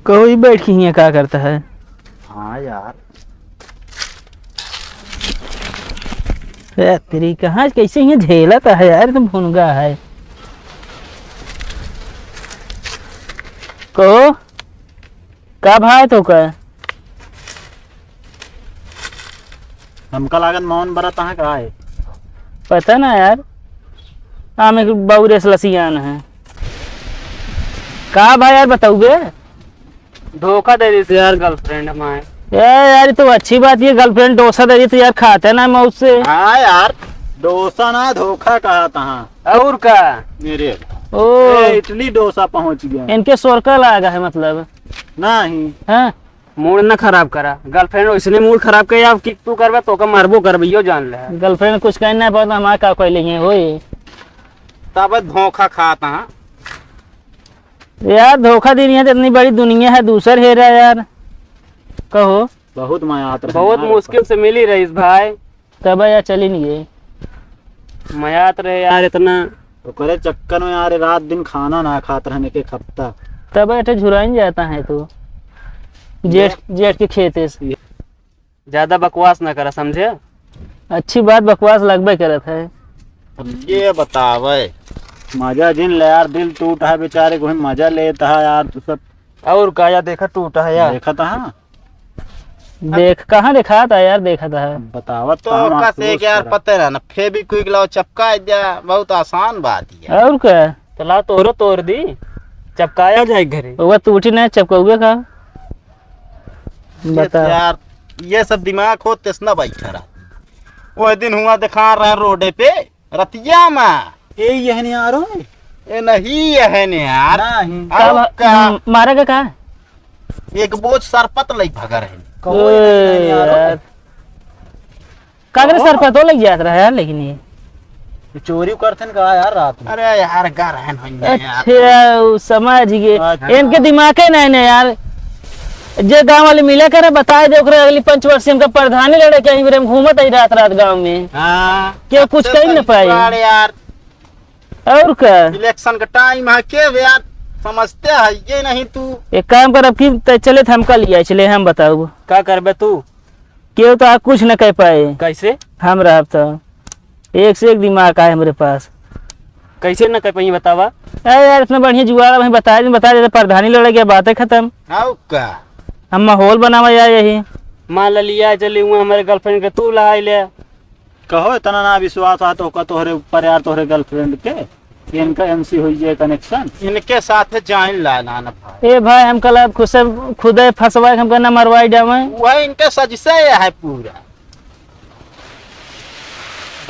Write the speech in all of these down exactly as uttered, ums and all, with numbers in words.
कोई बैठ के हियाँ का करता है? हाँ यार। ए, तेरी कहाँ, कैसे हियाँ झेलत है यार, तुम भुनगा है। कहो, का भाई तो का? हमका लागत मौन बरत है का है? पता ना यार, हम एक बाउरे से लसियान है। का भाई यार बताउबे? धोखा दे दिस यार girlfriend हमारे। ए यार, ये तो अच्छी बात, ये girlfriend डोसा दे दी तो यार खाते ना मौत से। हाँ यार, डोसा ना, धोखा कहा तहाँ। और का? मेरे ओ। ए, इडली डोसा पहुँच गया। इनके सोरका लागा है मतलब। नहीं। हाँ। Mood ना खराब करा, girlfriend वैसने mood खराब करे, अब कि तू करबे तो का मारबो करबे, यो जान ले। Girlfriend कुछ कहना है, पर हमारा का कोई नहीं है, होई। तब धोखा खाता हाँ। यार, धोखा देनी है तो इतनी बड़ी दुनिया है, दूसर हेरा यार। कहो। बहुत मयात रहे बहुत यार, मुश्किल से मिली रहीस भाई। तब यार चली नहीं गई। मयात रहे यार इतना। ओकरे चक्कर में यार रात दिन खाना ना खात रहने के खपता। तब एठे झुराइन जाता है तू। जेठ, जेठ के खेते से। ज्यादा बकवास ना करा, समझे? अच्छी बात, बकवास लगबे करत है। अब ये बतावे, मजा जिन ले यार, दिल टूटा है बेचारे को, मजा लेता है यार तू सब। और का यार, देखा टूटा है यार। देखा था, हाँ। देख, कहाँ देखा था यार, देखा था। बतावा तो तो हम का से आपको यार करा। पता रहा ना, Fevikwik लाओ, चपका दिया, बहुत आसान बात है। और का? तो ला तोरो तोड़ दी, चपकाया जाए घरे। वो टूटी नहीं, चपकाउए का? ये बता। यार, ये सब दिमाग हो तेसना बैठा रहा। वो दिन हुआ दिखा रहा रोडे पे, रतिया में। ए, यह नहीं आ रहा है? ए, नहीं, यह नहीं यार। नहीं। और का बा-, का? म-, मारे का का? एक बोझ सरपत लई भगर है। कहो, ए, यह नहीं आ रहा है? यार। का करे, सरपत तो लग जात रहा यार, लेकिन ये। ये चोरी करथन का यार रात में? अरे यार, घर है नहीं यार। अच्छा, उ समझ गए। अच्छा। इनके दिमागे नहीं ना यार। जे गांव वाले मिला करे, बताए दे ओकरे, अगली पंचवर्षी हमका प्रधानी लड़े के, यहीं पर हम घूमत ही रात रात गांव में। हाँ। केहू कुछ सबसे कही न सही पाई। जुगाड़ यार। और का? Election का time है, के यार समझते है ये नहीं तू। एक काम कर, अब की तय चले थे, हमका लिया चले, हम बताऊ। का करबे तू? केहू तो आ कुछ न कह पाए। कैसे? हम रहब तो एक से एक दिमाग आए हमरे पास। कैसे न कह पाई बतावा? अरे यार, इतना बढ़िया जुगाड़ वहीं बता दे, बता देते, प्रधानी लड़े गया, बातें खत्म। आओ का? हम माहौल बनावा यार यही। मान ला लिया चली हुआ हमारे girlfriend के, तू ला ले। कहो, इतना ना विश्वास आ तो का तोहरे ऊपर यार, तोहरे girlfriend के, कि इनका M C होई जाए connection। इनके साथ जाइन ला ना, ना भाई। ए भाई, हम कल अब खुद से, खुदे फंसवाए, हमका ना मरवाई जावे। वह इनके सजसे है पूरा।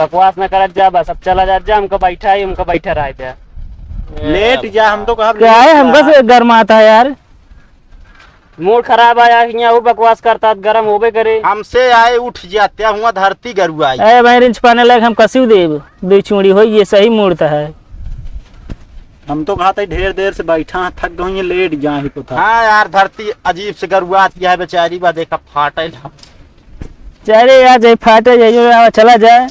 बकवास ना करत जा, बस अब चला जात जा, हमका बैठा ही, हमका बैठा रह जा। लेट जा, हम तो कहब क्या है, लेट हमका जा। से गरमाता है यार। Mood खराब आया, हियाँ वो बकवास करता, गरम होबे करे। हमसे आए उठ जाते, हुआ धरती गरुआई। अरे भाई, रिंच पाने लायक हम कसियो देब, दो चूड़ी हो, ये सही mood त है। हम तो कहते ढेर देर से बैठा हैं, थक गई हैं, लेट जाए ही तो था। हाँ यार, धरती अजीब से गरुआत है बेचारी, बा देखा फाटे ला। चले यार, जाए फाटे जाइयो यार, चला जाए।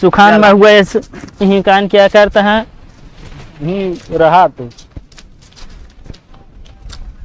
सुखान चला। में हुआ है, यही कान क्या करता है? हम्म, रहा तो।